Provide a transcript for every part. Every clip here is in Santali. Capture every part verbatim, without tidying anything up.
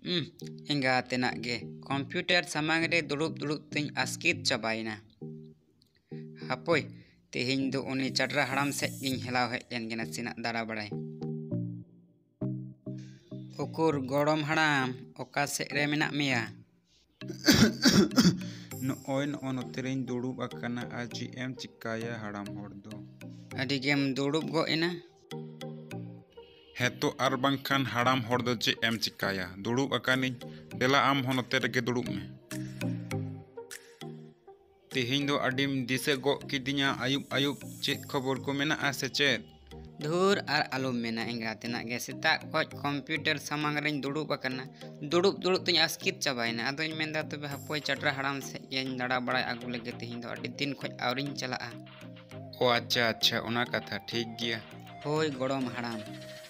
ᱦᱩᱸ, ᱮᱸᱜᱟ ᱛᱮᱱᱟᱜ ᱜᱮ, ᱠᱚᱢᱯᱤᱭᱩᱴᱟᱨ ᱥᱟᱢᱟᱝ ᱨᱮ ᱫᱩᱲᱩᱵ ᱫᱩᱲᱩᱵ ᱛᱤᱧ ᱟᱥᱠᱮᱛ ᱪᱟᱵᱟᱭᱮᱱᱟ᱾ ᱦᱟᱯᱳᱭ, ᱛᱮᱦᱮᱧ ᱫᱚ ᱩᱱᱤ ᱪᱟᱰᱨᱟ ᱦᱟᱲᱟᱢ ᱥᱮᱫ ᱜᱤᱧ ᱦᱮᱞᱟᱣ ᱦᱮᱡ ᱞᱮᱱ ᱜᱮ ᱱᱟᱥᱮᱱᱟᱜ ᱫᱟᱬᱟ ᱵᱟᱲᱟᱭ᱾ ᱩᱠᱩᱨ ᱜᱚᱲᱚᱢ ᱦᱟᱲᱟᱢ, ᱚᱠᱟ ᱥᱮᱫ ᱨᱮ ᱢᱮᱱᱟᱜ ᱢᱮᱭᱟ? ᱱᱚᱜᱼᱚᱭ ᱱᱚᱜᱼᱚ ᱱᱚᱛᱮ ᱨᱮᱧ ᱫᱩᱲᱩᱵ ᱟᱠᱟᱱᱟ᱾ ᱟᱨ ᱪᱮᱫ ᱮᱢ ᱪᱤᱠᱟᱹᱭᱟ ᱦᱟᱲᱟᱢ ᱦᱚᱲ ᱫᱚ? ᱟᱹᱰᱤ ᱜᱮᱢ ᱫᱩᱲᱩᱵ ᱜᱚᱫ ᱮᱱᱟ᱾ ᱦᱮᱸᱛᱚ, ᱟᱨ ᱵᱟᱝᱠᱷᱟᱱ ᱦᱟᱲᱟᱢ ᱦᱚᱲ ᱫᱚ ᱪᱮᱫ ᱮᱢ ᱪᱤᱠᱟᱹᱭᱟ? ᱫᱩᱲᱩᱵ ᱟᱠᱟᱱᱤᱧ᱾ ᱫᱮᱞᱟ, ᱟᱢ ᱦᱚᱸ ᱱᱚᱛᱮ ᱨᱮᱜᱮ ᱫᱩᱲᱩᱵ ᱢᱮ᱾ ᱛᱮᱦᱮᱧ ᱫᱚ ᱟᱹᱰᱤᱢ ᱫᱤᱥᱟᱹ ᱜᱚᱜ ᱠᱤᱫᱤᱧᱟ ᱟᱹᱭᱩᱵ ᱟᱹᱭᱩᱵ᱾ ᱪᱮᱫ ᱠᱷᱚᱵᱚᱨ ᱠᱚ ᱢᱮᱱᱟᱜᱼᱟ ᱥᱮ ᱪᱮᱫ? ᱫᱷᱩᱨ, ᱟᱨ ᱟᱞᱚᱢ ᱢᱮᱱᱟ ᱮᱸᱜᱟ ᱛᱮᱱᱟᱜ ᱜᱮ, ᱥᱮᱛᱟᱜ ᱠᱷᱚᱡ ᱠᱚᱢᱯᱤᱭᱩᱴᱟᱨ ᱥᱟᱢᱟᱝ ᱨᱮᱧ ᱫᱩᱲᱩᱵ ᱟᱠᱟᱱᱟ᱾ ᱫᱩᱲᱩᱵ ᱫᱩᱲᱩᱵ ᱛᱤᱧ ᱟᱥᱠᱮᱛ ᱪᱟᱵᱟᱭᱮᱱᱟ᱾ ᱟᱫᱚᱧ ᱢᱮᱱᱫᱟ, ᱛᱚᱵᱮ ᱦᱟᱯᱳᱭ ᱪᱟᱰᱨᱟ ᱦᱟᱲᱟᱢ ᱥᱮᱫ ᱜᱮᱧ ᱫᱟᱬᱟ ᱵᱟᱲᱟᱭ ᱟᱹᱜᱩ ᱞᱮᱜᱮ, ᱛᱮᱦᱮᱧ ᱫᱚ ᱟᱹᱰᱤ ᱫᱤᱱ ᱠᱷᱚᱡ ᱟᱹᱣᱨᱤᱧ ᱪᱟᱞᱟᱜᱼᱟ᱾ ᱚ ᱟᱪᱪᱷᱟ ᱟᱪᱪᱷᱟ, ᱚᱱᱟ ᱠᱟᱛᱷᱟ, ᱴᱷᱤᱠ ᱜᱮᱭᱟ᱾ ᱦᱳᱭ ᱜᱚᱲᱚᱢ ᱦᱟᱲᱟᱢ,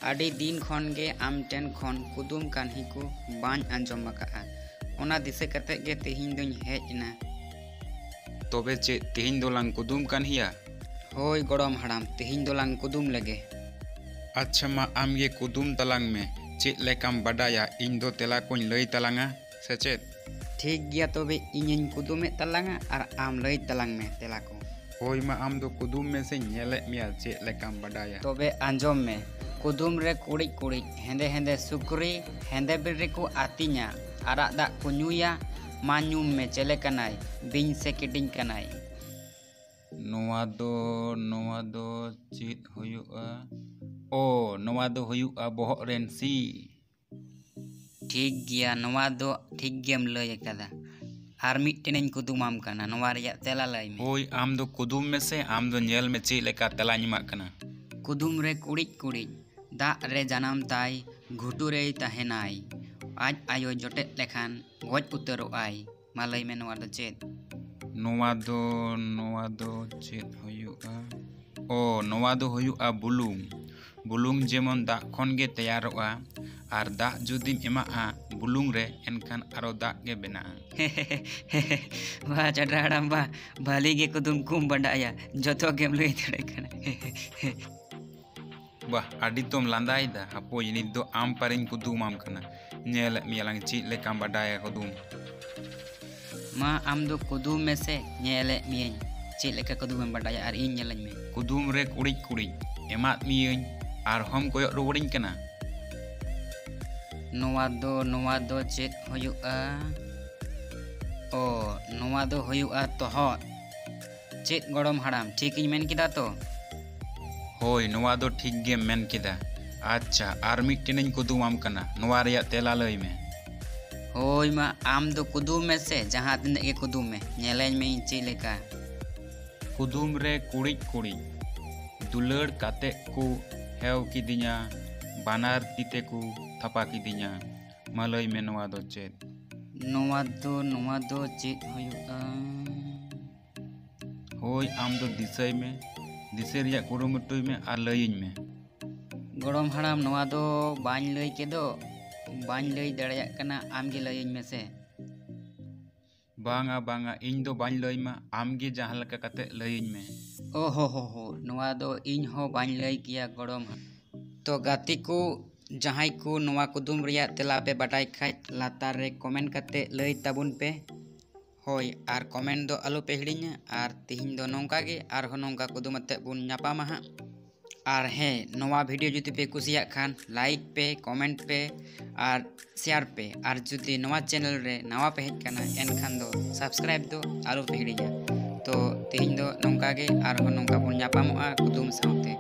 ᱟᱹᱰᱤ ᱫᱤᱱ ᱠᱷᱚᱱ ᱜᱮ ᱟᱢ ᱴᱷᱮᱱ ᱠᱷᱚᱱ ᱠᱩᱫᱩᱢ ᱠᱟᱹᱦᱱᱤ ᱠᱚ ᱵᱟᱹᱧ ᱟᱸᱡᱚᱢ ᱟᱠᱟᱫᱼᱟ᱾ ᱚᱱᱟ ᱫᱤᱥᱟᱹ ᱠᱟᱛᱮᱫ ᱜᱮ ᱛᱮᱦᱮᱧ ᱫᱚᱧ ᱦᱮᱡ ᱮᱱᱟ᱾ ᱛᱚᱵᱮ ᱪᱮᱫ ᱛᱮᱦᱮᱧ ᱫᱚᱞᱟᱝ ᱠᱩᱫᱩᱢ ᱠᱟᱹᱦᱱᱤᱭᱟ? ᱦᱳᱭ ᱜᱚᱲᱚᱢ ᱦᱟᱲᱟᱢ, ᱛᱮᱦᱮᱧ ᱫᱚᱞᱟᱝ ᱠᱩᱫᱩᱢ ᱞᱮᱜᱮ᱾ ᱟᱪᱪᱷᱟ ᱢᱟ, ᱟᱢ ᱜᱮ ᱠᱩᱫᱩᱢ ᱛᱟᱞᱟᱝ ᱢᱮ᱾ ᱪᱮᱫ ᱞᱮᱠᱟᱢ ᱵᱟᱰᱟᱭᱟ, ᱤᱧ ᱫᱚ ᱛᱮᱞᱟ ᱠᱚᱧ ᱞᱟᱹᱭ ᱛᱟᱞᱟᱝᱟ, ᱥᱮ ᱪᱮᱫ? ᱴᱷᱤᱠ ᱜᱮᱭᱟ, ᱛᱚᱵᱮ ᱤᱧᱤᱧ ᱠᱩᱫᱩᱢᱮᱫ ᱛᱟᱞᱟᱝᱟ ᱟᱨ ᱟᱢ ᱞᱟᱹᱭ ᱛᱟᱞᱟᱝ ᱢᱮ ᱛᱮᱞᱟ ᱠᱚ᱾ ᱦᱳᱭ ᱢᱟ, ᱟᱢ ᱫᱚ ᱠᱩᱫᱩᱢ ᱢᱮᱥᱮᱧ ᱧᱮᱞᱮᱫ ᱢᱮᱭᱟ ᱪᱮᱫ ᱞᱮᱠᱟᱢ ᱵᱟᱰᱟᱭᱟ᱾ ᱛᱚᱵᱮ ᱟᱸᱡᱚᱢ ᱢᱮ, ᱠᱩᱫᱩᱢ ᱨᱮ ᱠᱩᱲᱤᱫ ᱠᱩᱲᱤᱫ, ᱦᱮᱸᱫᱮ ᱦᱮᱸᱫᱮ ᱥᱩᱠᱨᱤ, ᱦᱮᱸᱫᱮ ᱵᱤᱞᱤ ᱠᱚ ᱟᱹᱛᱤᱧᱟ, ᱟᱨᱟᱜ ᱫᱟᱜ ᱠᱚ ᱧᱩᱭᱟ, ᱢᱟ ᱧᱩᱢ ᱢᱮ ᱪᱮᱞᱮ ᱠᱟᱱᱟᱭ, ᱵᱤᱧ ᱥᱮ ᱠᱤᱰᱤᱧ ᱠᱟᱱᱟᱭ? ᱱᱚᱣᱟ ᱫᱚ, ᱱᱚᱣᱟ ᱫᱚ ᱪᱮᱫ ᱦᱩᱭᱩᱜᱼᱟ? ᱚ, ᱱᱚᱣᱟ ᱫᱚ ᱦᱩᱭᱩᱜᱼᱟ ᱵᱚᱦᱚᱜ ᱨᱮᱱ ᱥᱤ᱾ ᱴᱷᱤᱠ ᱜᱮᱭᱟ, ᱱᱚᱣᱟ ᱫᱚ ᱴᱷᱤᱠ ᱜᱮᱢ ᱞᱟᱹᱭ ᱟᱠᱟᱫᱟ᱾ ᱟᱨ ᱢᱤᱫᱴᱮᱱᱤᱧ ᱠᱩᱫᱩᱢᱟᱢ ᱠᱟᱱᱟ, ᱱᱚᱣᱟ ᱨᱮᱭᱟᱜ ᱛᱮᱞᱟ ᱞᱟᱹᱭ ᱢᱮ᱾ ᱦᱳᱭ, ᱟᱢ ᱫᱚ ᱠᱩᱫᱩᱢ ᱢᱮᱥᱮ, ᱟᱢ ᱫᱚ ᱧᱮᱞ ᱢᱮ ᱪᱮᱫ ᱞᱮᱠᱟ ᱛᱮᱞᱟᱧ ᱮᱢᱟᱜ ᱠᱟᱱᱟ᱾ ᱠᱩᱫᱩᱢ ᱨᱮ ᱠᱩᱲᱤᱫ ᱠᱩᱲᱤᱫ, ᱫᱟᱜ ᱨᱮ ᱡᱟᱱᱟᱢ ᱛᱟᱭ, ᱜᱷᱩᱴᱩ ᱨᱮᱭ ᱛᱟᱦᱮᱱᱟᱭ, ᱟᱡ ᱟᱭᱳ ᱡᱚᱴᱮᱫ ᱞᱮᱠᱷᱟᱱ ᱜᱚᱡ ᱩᱛᱟᱹᱨᱚᱜ ᱟᱭ᱾ ᱢᱟ ᱞᱟᱹᱭ ᱢᱮ, ᱱᱚᱣᱟ ᱫᱚ ᱪᱮᱫ? ᱱᱚᱣᱟ ᱫᱚ, ᱱᱚᱣᱟ ᱫᱚ ᱪᱮᱫ ᱦᱩᱭᱩᱜᱼᱟ? ᱚ, ᱱᱚᱣᱟ ᱫᱚ ᱦᱩᱭᱩᱜᱼᱟ ᱵᱩᱞᱩᱝ᱾ ᱵᱩᱞᱩᱝ ᱡᱮᱢᱚᱱ ᱫᱟᱜ ᱠᱷᱚᱱ ᱜᱮ ᱛᱮᱭᱟᱨᱚᱜᱼᱟ, ᱟᱨ ᱫᱟᱜ ᱡᱩᱫᱤᱢ ᱮᱢᱟᱜᱼᱟ ᱵᱩᱞᱩᱝ ᱨᱮ, ᱮᱱᱠᱷᱟᱱ ᱟᱨᱚ ᱫᱟᱜ ᱜᱮ ᱵᱮᱱᱟᱜᱼᱟ᱾ ᱵᱟ ᱪᱟᱰᱨᱟ ᱦᱟᱲᱟᱢ ᱵᱟ, ᱵᱷᱟᱞᱤ ᱜᱮ ᱠᱩᱫᱩᱢ ᱠᱚᱢ ᱵᱟᱰᱟᱭᱟ, ᱡᱚᱛᱚ ᱜᱮᱢ ᱞᱟᱹᱭ ᱫᱟᱲᱮᱭᱟᱜ ᱠᱟᱱᱟ᱾ ᱵᱟᱦ, ᱟᱹᱰᱤ ᱛᱚᱢ ᱞᱟᱸᱫᱟᱭᱮᱫᱟ᱾ ᱦᱟᱯᱳᱭ, ᱱᱤᱛ ᱫᱚ ᱟᱢ ᱯᱟᱨᱤᱧ ᱠᱩᱫᱩᱢᱟᱢ ᱠᱟᱱᱟ᱾ ᱧᱮᱞᱮᱫ ᱢᱮᱭᱟᱞᱟᱝ ᱪᱮᱫ ᱞᱮᱠᱟᱢ ᱵᱟᱰᱟᱭᱟ ᱠᱩᱫᱩᱢ᱾ ᱢᱟ, ᱟᱢ ᱫᱚ ᱠᱩᱫᱩᱢ ᱢᱮᱥᱮ, ᱧᱮᱞᱮᱫ ᱢᱤᱭᱟᱹᱧ ᱪᱮᱫ ᱞᱮᱠᱟ ᱠᱩᱫᱩᱢᱮᱢ ᱵᱟᱰᱟᱭᱟ, ᱟᱨ ᱤᱧ ᱧᱮᱞᱟᱹᱧ ᱢᱮ᱾ ᱠᱩᱫᱩᱢ ᱨᱮ ᱠᱩᱲᱤᱫ ᱠᱩᱲᱤᱫ ᱮᱢᱟᱫ ᱢᱤᱭᱟᱹᱧ, ᱟᱨᱦᱚᱸᱢ ᱠᱚᱭᱚᱜ ᱨᱩᱣᱟᱹᱲᱤᱧ ᱠᱟᱱᱟ᱾ ᱱᱚᱣᱟ ᱫᱚ, ᱱᱚᱣᱟ ᱫᱚ ᱪᱮᱫ ᱦᱩᱭᱩᱜᱼᱟ? ᱚ, ᱱᱚᱣᱟ ᱫᱚ ᱦᱩᱭᱩᱜᱼᱟ ᱛᱚᱦᱚᱫ᱾ ᱪᱮᱫ ᱜᱚᱲᱚᱢ ᱦᱟᱲᱟᱢ, ᱴᱷᱤᱠᱤᱧ ᱢᱮᱱ ᱠᱮᱫᱟ ᱛᱚ? ᱦᱳᱭ, ᱱᱚᱣᱟ ᱫᱚ ᱴᱷᱤᱠ ᱜᱮᱢ ᱢᱮᱱ ᱠᱮᱫᱟ᱾ ᱟᱪᱪᱷᱟ, ᱟᱨ ᱢᱤᱫᱴᱮᱱᱤᱧ ᱠᱩᱫᱩᱢᱟᱢ ᱠᱟᱱᱟ, ᱱᱚᱣᱟ ᱨᱮᱭᱟᱜ ᱛᱮᱞᱟ ᱞᱟᱹᱭ ᱢᱮ᱾ ᱦᱳᱭ ᱢᱟ, ᱟᱢ ᱫᱚ ᱠᱩᱫᱩᱢ ᱢᱮᱥᱮ, ᱡᱟᱦᱟᱸ ᱛᱤᱱᱟᱹᱜ ᱜᱮ ᱠᱩᱫᱩᱢ ᱢᱮ, ᱧᱮᱞᱟᱹᱧ ᱢᱮ ᱤᱧ ᱪᱮᱫ ᱞᱮᱠᱟ᱾ ᱠᱩᱫᱩᱢ ᱨᱮ ᱠᱩᱲᱤᱫ ᱠᱩᱲᱤᱫ ᱫᱩᱞᱟᱹᱲ ᱠᱟᱛᱮ ᱠᱚ ᱦᱮᱣ ᱠᱤᱫᱤᱧᱟ, ᱵᱟᱱᱟᱨ ᱛᱤ ᱛᱮᱠᱚ ᱛᱷᱟᱯᱟ ᱠᱤᱫᱤᱧᱟ᱾ ᱢᱟ ᱞᱟᱹᱭ ᱢᱮ, ᱱᱚᱣᱟ ᱫᱚ ᱪᱮᱫ? ᱱᱚᱣᱟ ᱫᱚ, ᱱᱚᱣᱟ ᱫᱚ ᱪᱮᱫ ᱦᱩᱭᱩᱜᱼᱟ? ᱦᱳᱭ, ᱟᱢ ᱫᱚ ᱫᱤᱥᱟᱹᱭ ᱢᱮ, ᱫᱤᱥᱟᱹ ᱨᱮᱭᱟᱜ ᱠᱩᱨᱩᱢᱩᱴᱩᱭ ᱢᱮ ᱟᱨ ᱞᱟᱹᱭᱟᱹᱧ ᱢᱮ᱾ ᱜᱚᱲᱚᱢ ᱦᱟᱲᱟᱢ, ᱱᱚᱣᱟ ᱫᱚ ᱵᱟᱹᱧ ᱞᱟᱹᱭ ᱠᱮᱫᱚ, ᱵᱟᱹᱧ ᱞᱟᱹᱭ ᱫᱟᱲᱮᱭᱟᱜ ᱠᱟᱱᱟ, ᱟᱢ ᱜᱮ ᱞᱟᱹᱭᱟᱹᱧ ᱢᱮᱥᱮ᱾ ᱵᱟᱝᱟ, ᱵᱟᱝᱟ, ᱤᱧ ᱫᱚ ᱵᱟᱹᱧ ᱞᱟᱹᱭ ᱢᱟ, ᱟᱢ ᱜᱮ ᱡᱟᱦᱟᱸ ᱞᱮᱠᱟ ᱠᱟᱛᱮ ᱞᱟᱹᱭᱟᱹᱧ ᱢᱮ᱾ ᱳ ᱦᱳ ᱦᱳ ᱦᱳ, ᱱᱚᱣᱟ ᱫᱚ ᱤᱧ ᱦᱚᱸ ᱵᱟᱹᱧ ᱞᱟᱹᱭ ᱠᱮᱭᱟ ᱜᱚᱲᱚᱢ ᱦᱟᱲᱟᱢ᱾ ᱛᱚ ᱜᱟᱛᱮ ᱠᱚ, ᱡᱟᱦᱟᱸᱭ ᱠᱚ ᱱᱚᱣᱟ ᱠᱩᱫᱩᱢ ᱨᱮᱭᱟᱜ ᱛᱮᱞᱟ ᱯᱮ ᱵᱟᱰᱟᱭ ᱠᱷᱟᱡ, ᱞᱟᱛᱟᱨ ᱨᱮ comment ᱠᱟᱛᱮ ᱞᱟᱹᱭ ᱛᱟᱵᱚᱱ ᱯᱮ᱾ ᱦᱳᱭ, ᱟᱨ comment ᱫᱚ ᱟᱞᱚ ᱯᱮ ᱦᱤᱲᱤᱧᱟ᱾ ᱟᱨ ᱛᱤᱦᱤᱧ ᱫᱚ ᱱᱚᱝᱠᱟ ᱜᱮ, ᱟᱨᱦᱚᱸ ᱱᱚᱝᱠᱟ ᱠᱩᱫᱩᱢ ᱟᱛᱮᱫ ᱵᱚᱱ ᱧᱟᱯᱟᱢᱟ ᱦᱟᱸᱜ᱾ ᱟᱨ ᱦᱮᱸ, ᱱᱚᱣᱟ video ᱡᱩᱫᱤ ᱯᱮ ᱠᱩᱥᱤᱭᱟᱜ ᱠᱷᱟᱱ, like ᱯᱮ, comment ᱯᱮ ᱟᱨ share ᱯᱮ᱾ ᱟᱨ ᱡᱩᱫᱤ ᱱᱚᱣᱟ channel ᱨᱮ ᱱᱟᱣᱟ ᱯᱮ ᱦᱮᱡ ᱠᱟᱱᱟ, ᱮᱱᱠᱷᱟᱱ ᱫᱚ subscribe ᱫᱚ ᱟᱞᱚ ᱯᱮ ᱦᱤᱲᱤᱧᱟ᱾ ᱛᱚ ᱛᱤᱦᱤᱧ ᱫᱚ ᱱᱚᱝᱠᱟ ᱜᱮ, ᱟᱨᱦᱚᱸ ᱱᱚᱝᱠᱟ ᱵᱚᱱ ᱧᱟᱯᱟᱢᱚᱜᱼᱟ ᱠᱩᱫᱩᱢ ᱥᱟᱶᱛᱮ᱾